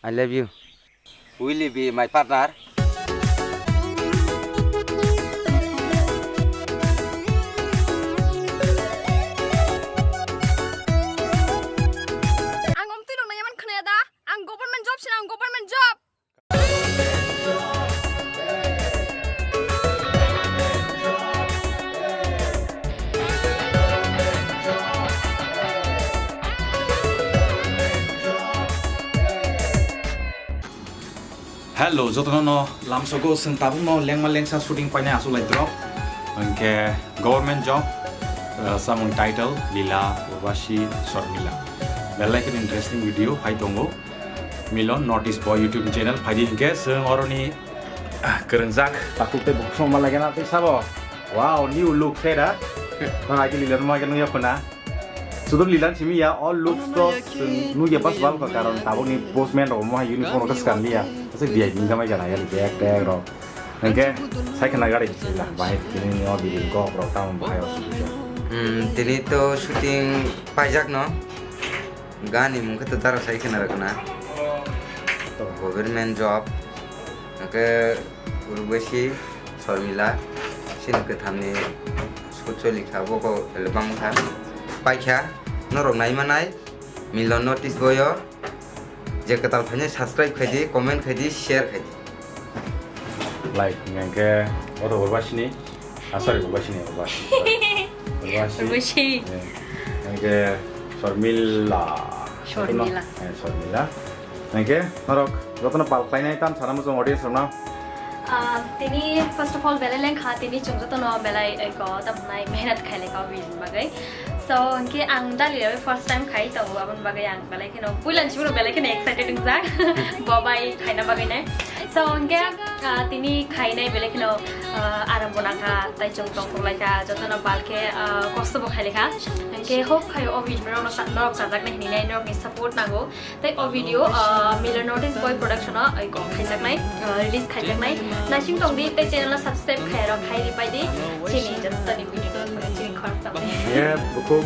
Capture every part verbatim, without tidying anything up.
I love you. Will you be my partner? Ang omtwi rok naiman khwnaya da? Ang government job sina, ang government job. Hello, jotono no lamsogo, chwng tabukno lengma lengsa shooting painai aswk lai drop. Hwnkhe government job, uh, samung title Lila Urvashi Sharmila. Belai khe interesting video phai tongo. Milon North East Boy YouTube channel phaidi hinkhe chwng oroni, ah, kwrwngjak takhuk tei bukhuk songma lagena tei sabo. Wow, new look se da. Nang aiki Lila numa khe nungya khuna. Sudur Lila simi ya, all looks to chwng nugya pas bal ka karon tabukni postman rok mo uniform rok swkang liya. Ase V I P ni jamai kana ya, bag tag rok. Hingke, sai khna gari bisila, bahai tini o di kok rok tamon bahai o sujak. Hmm, tini to shooting paijak no. Gani mungkhe to dara sai khna rok na. Government job. Hingke Urvashi Sharmila. Sini kwthamni sucholi kha, boko elbang kha. Paikha, norok nai manai. Milon North East Boy o. Je kwtal phainai subscribe khaidi, comment khaidi, share khaidi. Like hingke oro Urvashi ni, ah, sorry, Urvashi ni, Urvashi, sorry. Urvashi. Urvashi. Eh, hingke Sharmila. Sharmila. Eh, Sharmila. Hingke norok jotono pal khlainai tam sana muchung audience rokno. Ah, tini first of all belai lengkha, tini chwng jotono belai, eh, ko, tam hwnai mehnat khailai ka, bagwi. So, hingke ang dali rok first time khai tongo, aboni bagwi ang belai kheno, puila ni simi belai kheno excited wngjak, bo bai khaina bagwi nai. So, hingke, ah, tini khainai belai kheno, ah, aram bo nangkha, tai chwng tong tong laikha, jotono balkhe, ah, kosto bo khailaikha. Hingke hope khai o video rok no sa-, norok chajaknai hinwi nai, norokni support nango. Tei o video, ah, Milon North East Boy Production o, ai, kok khaijaknai, ah, release khaijaknai. Naising tongdi tei channel o subscribe khai rok khai ripai di. Chini jottoni video no chini khorok tamo. Ye, bukhuk.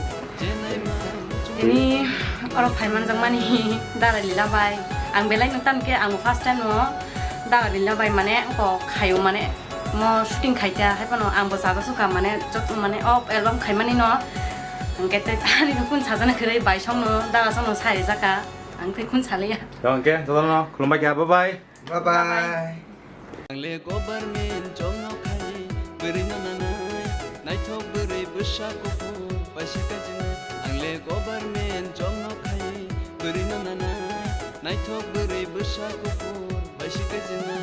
Tini oro phaimanjakmani Dara Lila bai. Ang belai no tamkhe ang first time no Dara Lila bai mane kok khaio mane mo shooting khaita hai phano ang bo chajak sukha mane jot mane o album khaimani no. Hingke tei ani kun sajana khwrwi bai song no Dara song no sai jaka. Ang tei kun saliya. Tong ke, jotono khulumbai kha, bye bye. Bye bye. Ang le government job no khai, bwrwi no nanai, naithok bwrwi bwsa kuphur, bai se kajina. Ang le government job no khai, bwrwi no nanai, naithok bwrwi bwsa kuphur, bai se kajina.